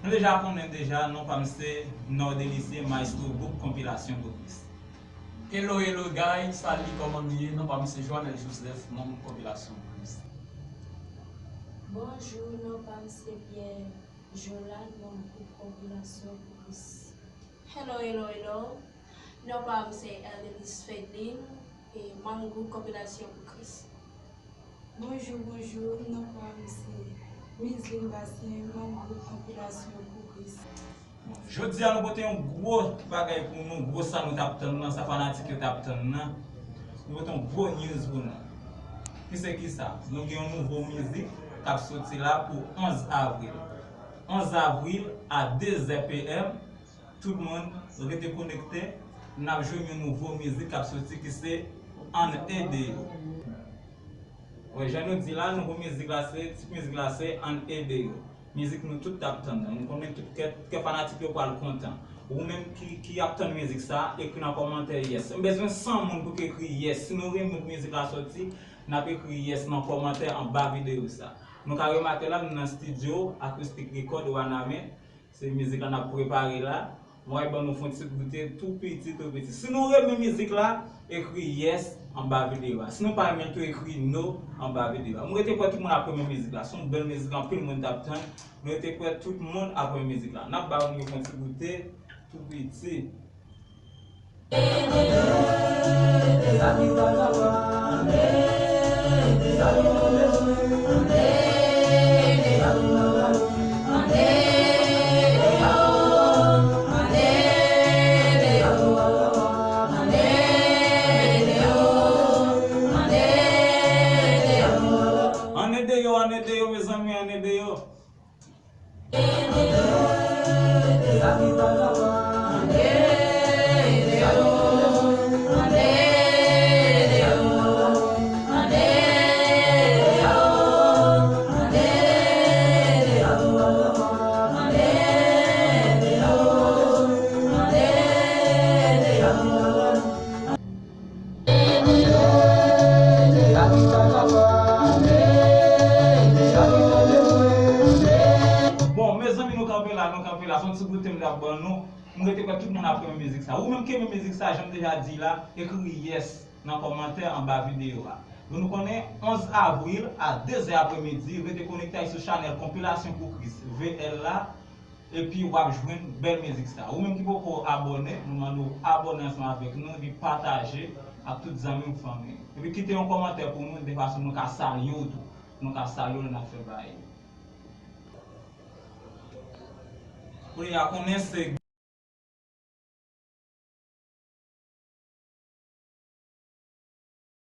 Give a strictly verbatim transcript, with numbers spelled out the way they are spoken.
Deja konnen deja, non pa m se Nordelicie, maestro gwoup Konpilasyon pou Kris. Hello, hello guys, salut, kòman nou ye? Non pa m se Joanel Joseph, manm Konpilasyon pou Kris. Bonjou, non pa m se Pierre Jolan, manm gwoup Konpilasyon pou Kris. Hello, hello, hello. Non pa m se Eldelis Fedlin, e manm gwoup Konpilasyon pou Kris. Bonjou, bonjou, non pa m se Miseline Bastien, manm gwoup Konpilasyon pou Kris. Jodi a nou pote yon gwo bagay pou nou, gwo sa nou t ap tann nan, sa fanatik yo t ap tann nan. Nou pote yon gwo news pou nou. Ki se ki sa? Nou gen yon nouvo mizik k ap soti la pou onz avril. Onz avril a de zè P M, tout moun rete konekte, n ap jwenn yon nouvo mizik k ap soti ki se Ann Ede Yo. Wè, jan nou di la, nouvo mizik la se, tit mizik la se Ann Ede Yo. Mizik nou tout t ap tann nan. Nou konnen tout kè, kè fanatik yo pral kontan. Ou menm ki, ki ap tann mizik sa, ekri nan kòmantè yes. M bezwen san moun pou ki ekri yes. Si nou renmen mizik la soti, n ap ekri yes nan kòmantè anba videyo sa. Nou ka remake la, nou nan estidyo Acoustic Record Wanament. Se mizik la n ap prepare la. Mwen ban nou fon ti goute tou piti, tou piti. Si nou renmen mizik la, ekri yes anba videyo a. Si nou pa renmen l tou, ekri no anba videyo a. Mwen rete kwè tout moun ap renmen mizik la. Se yon bèl mizik, anpil moun t ap tann. Mwen rete kwè tout moun ap renmen mizik la. N ap ba nou yon fon ti goute tou piti. Ann ede yo, ann ede yo, mezanmi, ann ede yo. Bon, mezanmi, nou kanpe la, nou kanpe la. Se yon ti goute m t ap ban nou. M rete kwè tout moun ap renmen mizik sa. Ou menm ki renmen mizik sa, jan m deja di la, ekri yes nan kòmantè anba videyo a. Bon, nou konnen onz avril a de zè apremidi, rete konekte sou chanèl Konpilasyon pou Kris, V L la. Epi w ap jwenn bèl mizik sa. Ou menm ki poko abòne, nou mande w abòne ansanm avèk nou, epi pataje ak tout zanmi w, fanmi w. Epi kite yon kòmantè pou nou, de fason nou ka salye w tou. Nou ka salye w lè n ap fè bagay yo. Kounye a konnen se